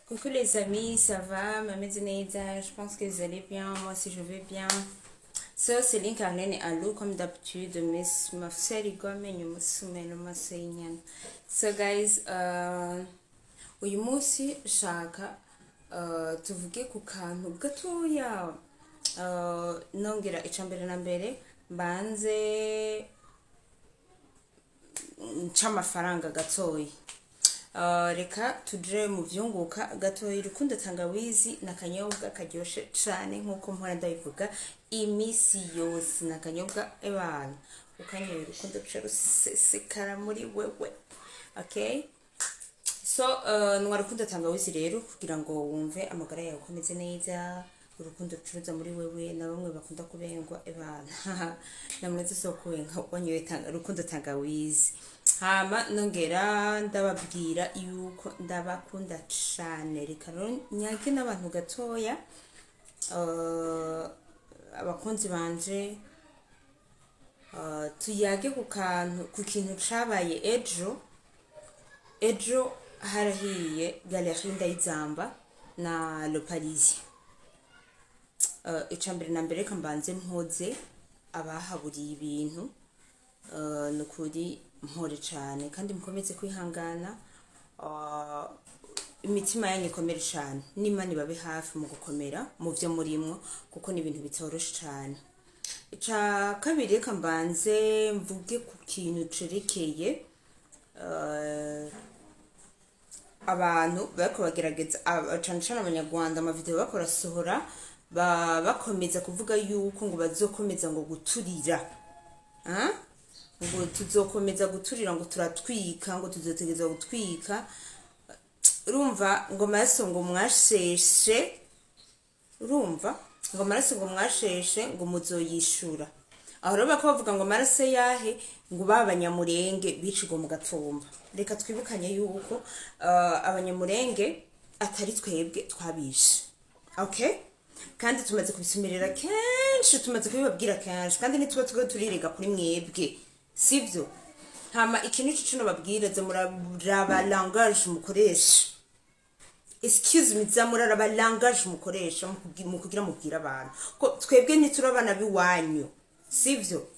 Coucou les amis, ça va? Mumeze neza, je pense que vous allez bien, moi aussi je vais bien. So, c'est Arlene Alou, comme d'habitude, Miss Mafseri Gwamenyo Musumeno Masenyana. So guys, uyu munsi shaka tuvuge ku kantu gatoya, nongera icambere na mbere mbanze nca amafaranga gatoya. Reka tuje mu vyunguka gatoya. Urukundo tangawizi ni akanyobwa karyoshe cane, nkuko mpora ndabivuga imisi yose. Ni akanyobwa ebana ukanyoye urukundo ruca rusesekara muri wewe. Okay, so nywa Rukundo Tangawizi rero kugira ngo wumve amagara yawe uko ameze neza, urukundo rucuruza muri wewe. Na bamwe bakunda kubengwa, ebana namwe so kubenga wanyoye Rukundo Tangawizi. Hama nongera ndababwira yuko ndabakunda cane. Reka rero nyage n'abantu gatoya, abakunzi banje, tuyage ku kantu, ku kintu cabaye ejo. Ejo harahiye Galerie Ndayizamba na Le Parisien. Icambere na mbere, reka mbanze mpoze abahaburiye ibintu. Ni ukuri mpore cane kandi mukomeze kwihangana, imitima yanyu ikomere cane, n'Imana ibabe hafi mu gukomera mu vyo murimwo, kuko ni ibintu bitoroshe cane. Ica kabiri, reka mbanze mvuge ku kintu cerekeye abantu bariko bagerageza, cane cane abanyarwanda, amavideo bariko barasohora, bakomeza kuvuga yuko ngo bazokomeza ngo guturira. Ah? Ngo tuzokomeza guturira, ngo turatwika, ngo tuzotegeza gutwika. Urumva ngo amaraso ngo mwasheshe, urumva ngo amaraso ngo mwasheshe ngo muzoyishura. Aho rero bako bavuga ngo amaraso yahe? Ngo ba Banyamurenge bicirwa mu Gatumba. Reka twibukanye yuko Abanyamurenge atari twebwe twabishe, okay? Kandi tumaze kubisumirira kenshi, tumaze kubibabwira kenshi, kandi ntituba tuba turirega kuri mwebwe, sivyo? Hama ikintu ico babwira, za muraraba langage mukoresha. Excuse me, za muraraba langage mukoresha mu kugira mubwira abantu ko twebwe ntituri abana b'iwanyu, sivyo?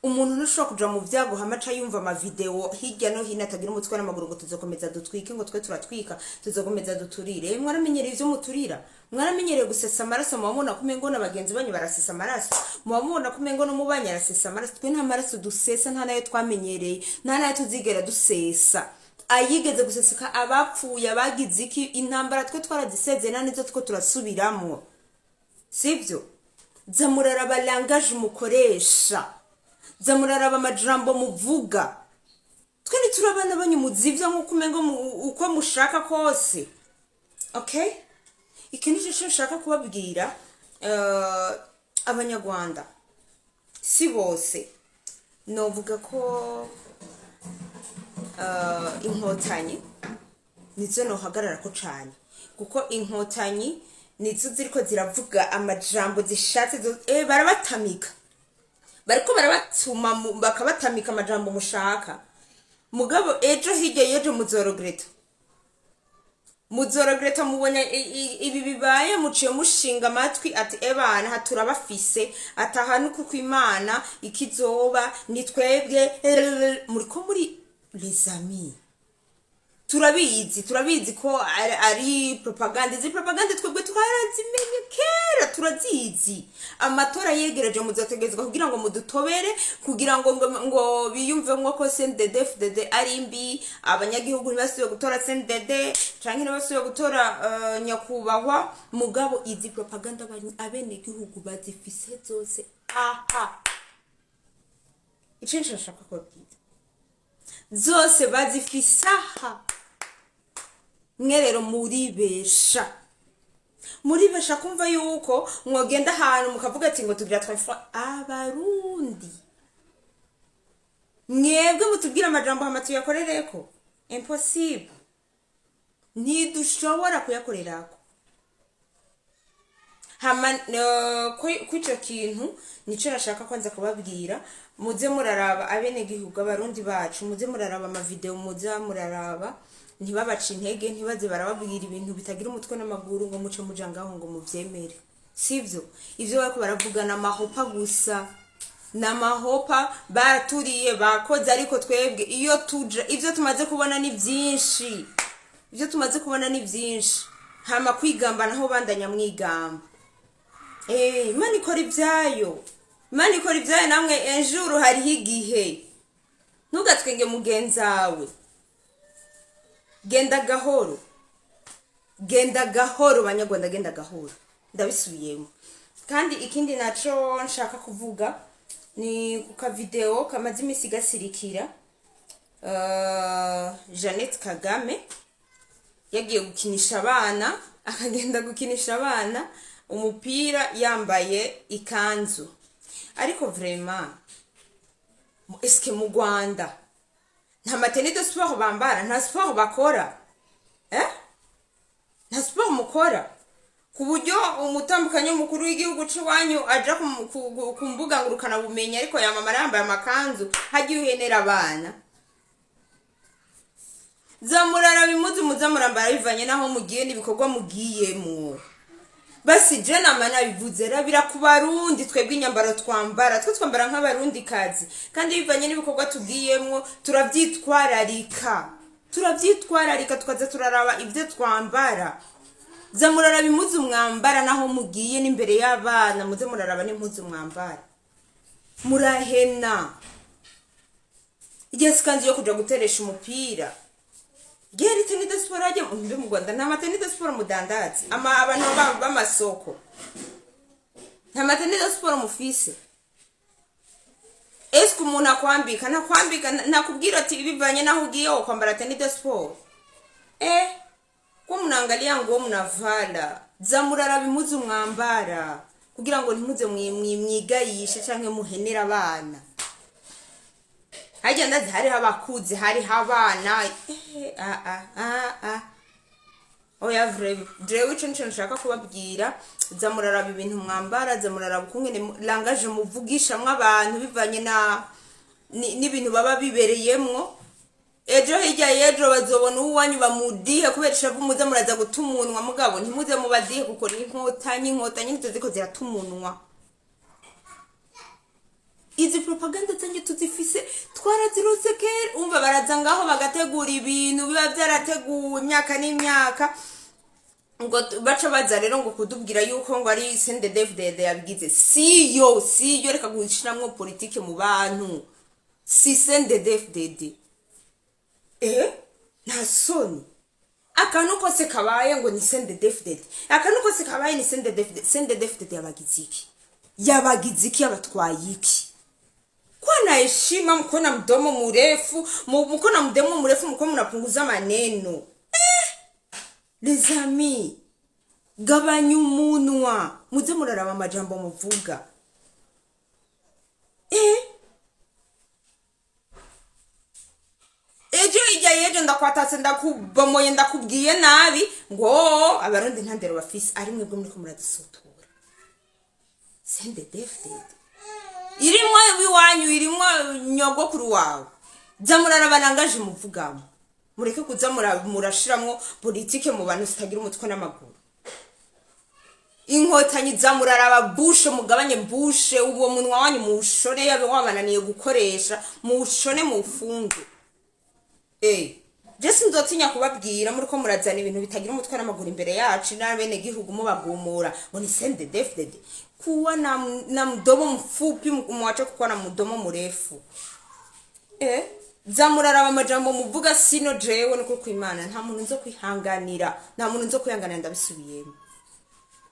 Umuntu ntushobora kuja mu vyago hama aca yumva amavideo hirya no hino atagira umutwe n'amaguru, ngo tuzokomeza dutwike, ngo twe turatwika, tuzokomeza duturire. Mwaramenyereye ivyo muturira, mwaramenyereye gusesa amaraso. Muba mubona ko umengo na bagenzi banyu barasesa amaraso, muba mubona ko umengo n'umubanyi arasesa amaraso. Twe nta maraso dusesa, nta nayo twamenyereye, nta nayo tuzigera dusesa. Ayigeze guseseka, abapfuye, abagize iki, intambara twe twarazisezeye, nta nizo two turasubiramwo, sivyo? Za muraraba langage mukoresha, za muraraba amajambo muvuga. Twe ntituri abana banyu muzivya nk'uko umengo uko mushaka kose, okay? Iki nicyo cyo nshaka kubabwira. Abanyarwanda si bose, novuga ko Inkotanyi nizo nohagarara ko cane, kuko Inkotanyi nizo ziriko ziravuga amajambo zishatse. Barabatamika, bariko barabatuma bakabatamika amajambo mushaka. Mugabo ejo hirya y'ejo muzorogreta, muzorogreta. Mubona ibi bibaye, muciye mushinga amatwi ati: "Ebana aha turabafise, ati aha ni kuko Imana ikizoba ni twebwe." Muriko muri les amis, turabizi, turabizi ko ari propaganda. Izi propaganda twebwe twarazimenye kera, turazizi. Amatora yegereje, muzotegerezwa kugira ngo mudutobere, kugira ngo biyumvemwo ko CNDD FDD ari mbi, abanyagihugu ntibasubiye gutora CNDD canke ntibasubiye gutora nyakubahwa. Mugabo izi propaganda abenegihugu bazifise zose aha. Ico nico nshaka kubabwira, zose bazifise aha. Mwe rero muribesha, muribesha kumva yuko mwogenda ahantu mukavuga ati ngo tugira twafa Abarundi. Mwebwe mutubwire amajambo hama tuyakorereko? Impossible, ntidushobora kuyakorerako. Hama kw'ico kintu nico nashaka kwanza kubabwira: muze muraraba, abenegihugu, Abarundi bacu, muze muraraba amavideo, muze muraraba. Ntibabace intege, ntibaze barababwira ibintu bitagira umutwe n'amaguru ngo muce muja ngaho ngo muvyemere. Sivyo ivyo bariko baravuga, ni amahopa gusa, ni amahopa. Baraturiye, bakoze, ariko twebwe iyo tuja, ivyo tumaze kubona ni vyinshi, ivyo tumaze kubona ni vyinshi. Hama kwigamba naho, bandanya mwigamba. Imana ikora ibyayo, Imana ikora ibyayo. Namwe enjuru hariho igihe. Ntugatwenge mugenzawe, genda gahoro, genda gahoro. Banyarwanda, genda gahoro, ndabisubiyemo. Kandi ikindi naco nshaka kuvuga ni ku kavideo kamaze imisi gasirikira, Jeannette Kagame yagiye gukinisha abana, akagenda gukinisha abana umupira yambaye ikanzu. Ariko vraiment, eske mu Rwanda nta ma tenues de sport bambara? Nta sport bakora? Eh, nta sport mukora ku buryo umutambukanyi w'umukuru w'igihugu c'iwanyu aja ku mbuga ngurukanabumenyi, ariko yamamara yambaye amakanzu, hagiye uhenera abana? Zamuraraba impuzu muza murambara bivanye n'aho mugiye n'ibikorwa mugiyemwo. Basi je nama nabivuze, rabira ku Barundi. Twebwe inyambaro twambara, twe twambara nk'Abarundi kazi, kandi bivanye n'ibikorwa tugiyemwo turavyitwararika, turavyitwararika, tukaza turaraba ivyo twambara. Za muraraba impuzu mwambara naho mugiye n'imbere y'abana, muze muraraba n'impuzu mwambara. Murahena igihe sikanzu yo kuja guteresha umupira gera i tenue de sport ajya mbe mu Rwanda. Nta ma tenues de sport mudandaza? Ama abantu b'amasoko, nta ma tenues de sport mufise? Eske umuntu akwambika, ntakwambika, ntakubwira ati bivanye naho ugiye wokwambara tenue de sport? Eh, ko mnaangalia nguo mnavala. Za muraraba impuzu mwambara kugira ngo ntimuze mwigayishe canke muhenere abana. Harya ndazi hariho abakuze, hariho abana. Eh, ah, ah, ah, ah. Oya, vraiment, jewe ico nico nshaka kubabwira: za muraraba ibintu mwambara, za muraraba ukungene langage muvugishamwo abantu bivanye na n'ibintu baba bibereyemwo. Ejo hirya y'ejo bazobona uwanyu bamudihe kubera ishavu. Muze muraza guta umunwa, mugabo ntimuze mubadihe, kuko ni inkotanyi. Inkotanyi nizo ziko zirata umunwa. Izi propaganda zanjye tuzifise, twarazirose kera. Umva, baraza ngaho bagategura ibintu biba byarateguwe imyaka n'imyaka, ngo baca baza rero ngo kudubwira yuko ngo ari CNDD-FDD yabigize. Siyo, siyo. Reka gushiramwo politike mu bantu. Si CNDD-FDD. Eh, nta soni? Akantu kose kabaye ngo ni CNDD-FDD, akantu kose kabaye ni CNDD-FDD. CNDD-FDD yabagize iki? Yabagize iki? Yabatwaye iki? Kuwa na heshima, mko na mdomo mrefu, mko na mdomo mrefu, mko mnapunguza maneno. Eh, les amis, gabanya umunwa, muze muraraba amajambo muvuga. Eh, ejo hirya y'ejo ndakwatatse, ndakubomoye, ndakubwiye nabi ngo Abarundi nta ndero bafise. Ari mwebwe muriko muradusotora. CNDD-FDD irimwo iwanyu, irimwo nyogokuru wawe. Za muraraba langage muvugamo, mureke kuza murashiramwo politike mu bantu zitagira umutwe n'amaguru. Inkotanyi, za muraraba bushe, mugabanye bushe. Uwo munwa wanyu muwushone, yabe wabananiye gukoresha, muwushone, muwufunge. Eh, je sinzotinya kubabwira muriko murazana ibintu bitagira umutwe n'amaguru imbere yacu n'abene gihugu, mubagumura ngo ni CNDD-FDD. Kuwa na mdomo mfupi, mwache kukuwa na mdomo mrefu. Eh, za muraraba amajambo muvuga. Sino jewe nuko kwimana nta muntu nzo kwihanganira, nta muntu nzo kwihanganira. Ndabisubiyemo,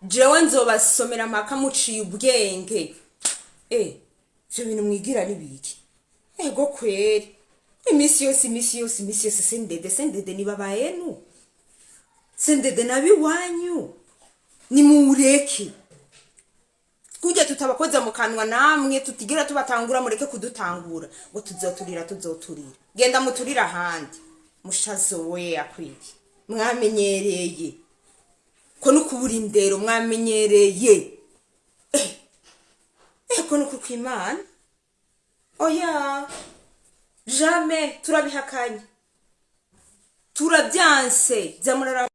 jewe nzobasomera mpaka muciye ubwenge. Eh, ivyo bintu mwigira nibiki? Ego kweri, imisi yose, imisi yose, imisi yose CNDD, CNDD ni baba yenu, CNDD nabiwanyu, nimuwureke. Kurya tutabakoza mu kanwa, namwe tutigira tubatangura. Mureke kudutangura ngo tuzoturira, tuzoturira. Genda muturira ahandi, mushazowe akwiye. Mwamenyereye ko nukubura indero, mwamenyereye. Eh, eh, ko nuku kwimana. Oya, jamais, turabihakanye. Turabyanse. Zamurara.